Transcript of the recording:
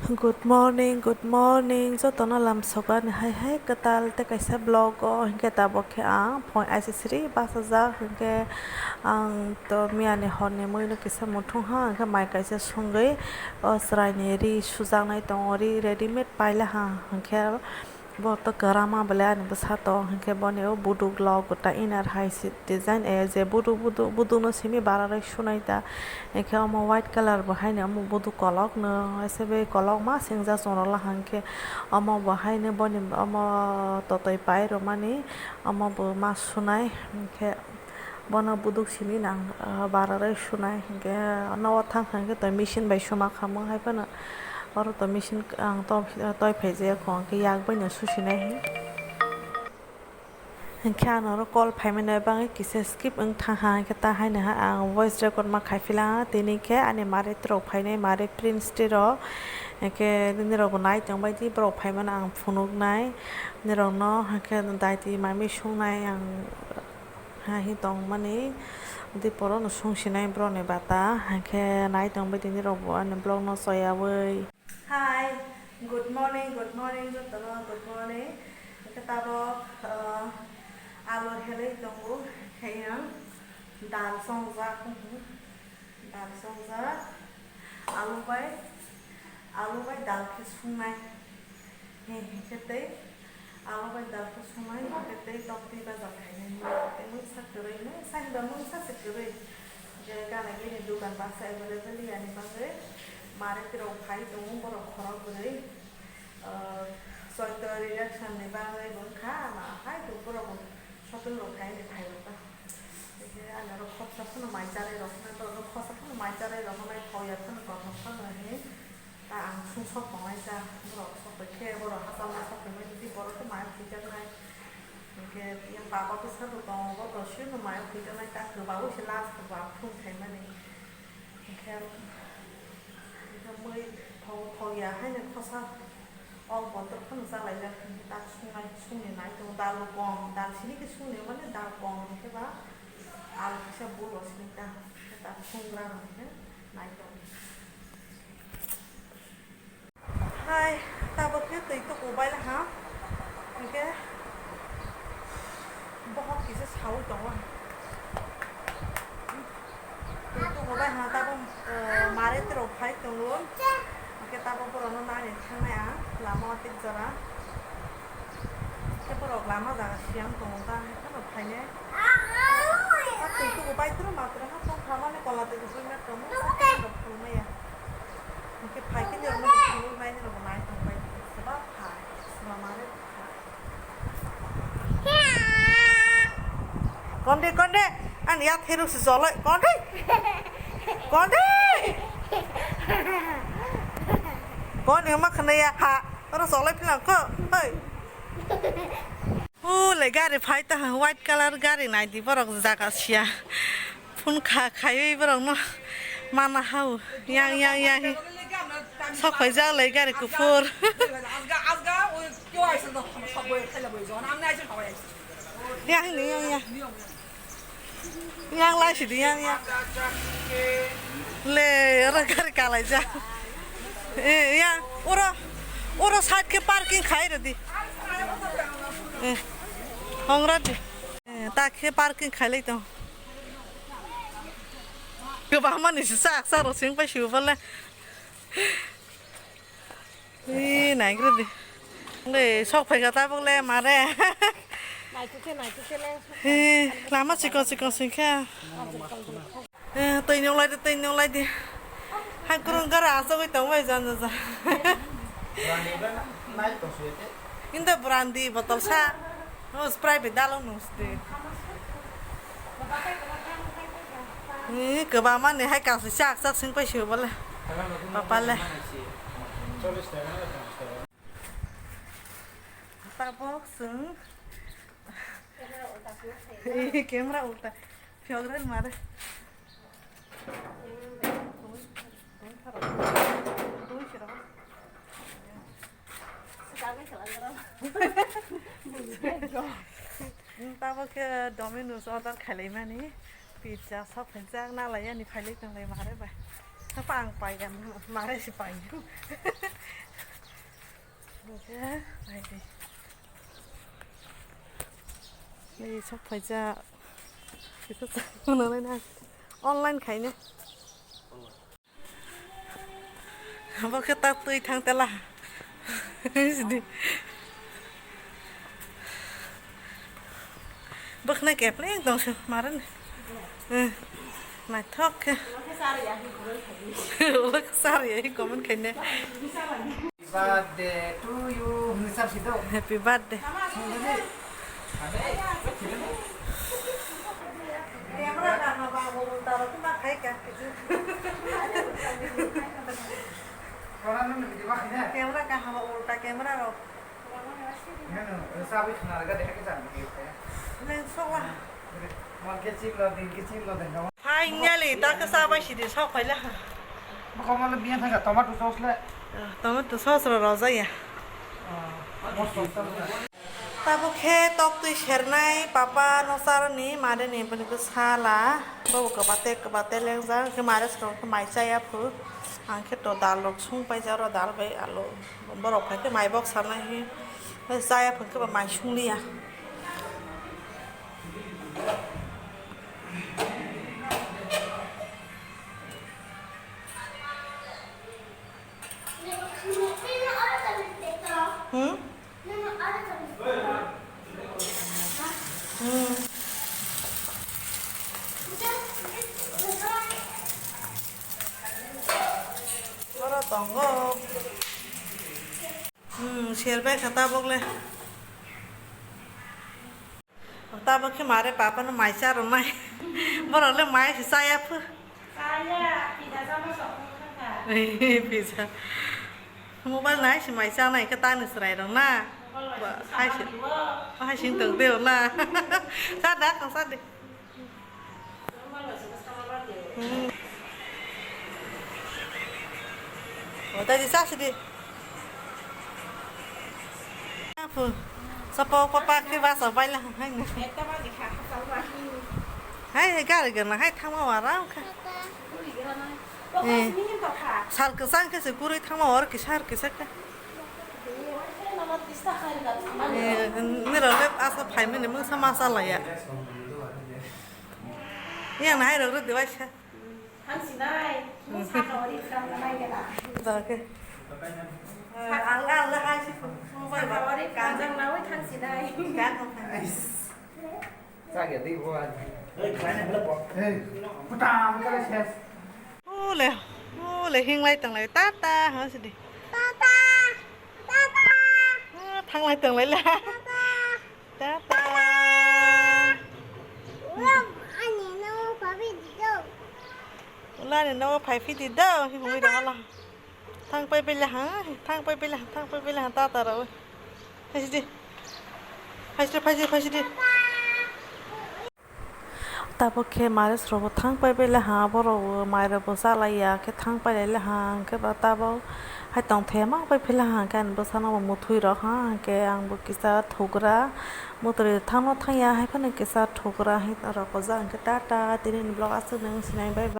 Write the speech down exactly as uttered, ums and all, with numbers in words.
Good morning, good morning, jotono lamsok ani hai hai kwtal tei kaisa vlog o hinkhe tabok khe ang phone aisisiri bachajak hinkhe ang to miyani horni mui no kisa muthung ha hinkhe mai kaisa songwi o chwraini ri sujaknai tongo, ri readymade paila ha hinkhe. Bo to kwrama belai ani bwsa tong, hinkhe boni o buduk log gota inner hai si design, eh, je buduk, buduk, buduk no simi bararwi sunai ta, hinkhe omo white colour bo haino omo buduk kolok no, ese bai kolok ma singjak chwng rwla hinkhe omo bo haino boni omo totoi pai rwmani omo bo ma sunai hinkhe. Bono buduk simi nang, ah, bararwi sunai hinkhe, nogo thang kha hinkhe to machine bai suma khamung hai phano oro to machine ang to, toi phaijak kho hinkhe yak baino susinai hin. Hinkhe ano oro call phaimani bagwi kisa skip wng thang ha hinkhe ta haino ha ang voice record ma khai phila tini khe ani mari rok phainai mari prince rok hinkhe nini rok bo nai tong bai di borok phaimano ang phunuknai nini rok no hinkhe daiti mami sungnai ang. Ha hi tongmani, di porono sungsinai borokni bata, hwnkhe nai tongbai tini rok bo ani vlog no choyawi. Hi, good morning, good morning, jotono good morning. Hwnkhe tabok, uh, alu helai tongo, khe yang dal songjak. Dal songjak, alu bai, alu bai dal khe sungnai. He, he khe tei alu bai dal khe sungnai, hwnkhe tei tok twi bajak khainai. Tei mungsa kwrwi, mungsa hinba mungsa se kwrwi. Je gana gini dukan baksa available yani bagwi. Mare tirok phai tongo borok khorok bwrwi. Ah, Choito reaction ni bagwi bo wngkha, ma hai borok shopping rok khai ni phai rok ta. Hwnkhe ani oro khoroksa phano mai charwi rok hwnwi, borok no khoroksa phano mai charwi rok hwnwi, thok ya phano kothok phano hwnwi, ta ang sung sok tongnai cha, borok sok bai khe, borok hachal ma sok bai tei borok khe mai phuijaknai. Hwnkhe yang baba bwsa bo tongo, bo to swi no mai phuijaknai, ta kwbangwi se last ba phung khaimani. Hwnkhe, hwnkhe mui thok, thok ya haino khosa. O botor phano chalaijak, hwnkhe tak sungnai, sungni nai tongo, dal bo kom, dal sini khe sungni mani dal kom hwnkhe ba al kisa bulo sini ta, hwnkhe tak sungra rok hwnkhe nai tongo. Hai, tabok khe twi tuku bai laha, hwnkhe bohok kisa saui tongo. Twi tuku bai ha tabok, eh, mare tirok phai tongo. Hwnkhe tabok borokno nani thangnai ang lama o tik jora. Hwnkhe borok lama jaga siyang tongo ta, haikhe no phainai. Twi tuku bai tro matro ha tong phamani kola twi tuku bai tongo, phulmaya. Hwnkhe phai khe norokno phulwi nai norokbo nai tong bai. Swbak phai, swbamare phai. Konde, konde, ani ya thero se joloi, konde. Konde. Konde ma khna ya ha, oro joloi philang kho, hoi. O le gari phai ta ha, white colour gari nai di borok jaga sia. Phun kha khaiwi borok no mana hao. Yang, yang, yang. Sok phai jak le gari kuphur. Yang ni, yang, yang. Yang lai sidi yang, yang. Le, oro gari kalai jak. Eh, yang, oro, oro side khe parking khai rwdi. Eh, hongra di. Eh, ta khe parking khai lai tong. Kwbangma ni si sak sak rw sing pai si bole. Ee, naigrodi. Le, sok phaikha tabuk le mare. Naitokhe, naitokhe le. Ee, lama chikon chikon singkha. Ee, twi nung lai di, twi nung lai di. Hai kurung gara asogwi tong bai jan ja. Inda brandi botol sa. O Sprite bai dalok nung sdi. Ni kwbangma ni hai kansui chak chak sing pai sio bole. Papa le. Tabok sung. Camera ulta. Fiogren mare. Tabok khe Domino's order khailaimani pizza sok phaijak nalai yani phailai tonglai mare bai. Sapa ang pai ya mare si pai. Hwnkhe naidi. Nini sok phaijak. Kisa sa phunuknai na. Online khaine. Bo khe ta twi thang tela. Sidi. Bwkhwnai kepleng tong se maren. Eh, naithok khe. Ulo khe sar ya hi comment khaine. Birthday to you, hwnwi sar si do. Happy birthday. Sungdani. Camera kaham ba, bo ulta rok ma khai ka. Corona no video ba khaina. Camera kaham ba, ulta camera rok. Nang, eh, sabi khna ga de ke jan ni. Nang so wa. Mal ke chim lo, din ke chim lo, din. Finally, ta khe cha bai sidi, sok paila. Bo komo le biyan thangkha, tomato sauce le. Ah, tomato sauce ro rojak ya. Ah, mosla sauce le. Tabuk khe tok twi sernai, papa no charni, mare ni bini bwsala. Bo kwbate, kwbate lengjak, khe mare srong khe mai chaya phu. Ang khe to dal rok sung paijak, oro dal bai alu. Borok phai khe mai bok sanai hi. Chaya phu khe bo mai sung liya. Hmm? Hmm. Oro tongo. Hmm, serbai kha tabok le. Tabok khe mare papa no mai cha rwnai. Borok le mai se chaya phu. Chaya, pizza chama sok kha. Pizza. Mobile nai se mai chanai khe tani chwrai rok na. Mobile bai se hai se. Hai sing tong de na. Cha da kong cha de. Hmm. O, tadi sa sidi. Apo, sa pau papa ke ba sa bai la hai na. Hai, hai, gar gar na hai thang ma wa rang kha. Eh. Sal ke sang ke se kurui thang ma wa ke sar ke sa ka. Eh, ni ro le asa phai mene mung sa ma sa la ya. Yang nahai rok rw diwaisa. Thangsinai. Mung saka ori kang nai gela. Dake. Ang ang le hai si mobile ba. Saka ori kang jang nawi thangsinai. Gan mo thang. Chak ya di bo. Hey, putam kare ses. Ole, ole hinglai tanglai tata ha sidi. Tata. Tata. Ah, thanglai tanglai la. Tata. Tata. Ulo ani nogo phai phidi do. Ulo ani nogo phai phidi do, hi hwnwi rw hala. Thang pai bele ha, thang pai bele ha, thang pai bele ha, tata rw. Phaisidi. Phaisidi, phaisidi, phaisidi. Tabuk khe mares rok bo thang pai bele ha, borok bo mai rok bo cha lai ya khe thang pai lai le ha, hwnkhe ba tabuk hai tong the ma pai phila ha, hwnkhe ani bwsano bo mwthui rok ha, hwnkhe ang bo kisa thugra. Mwtwrwi thangno thangya hai phano kisa thugra hai rok o ja hwnkhe tata tini ni vlog aswk nung sinai bye bye.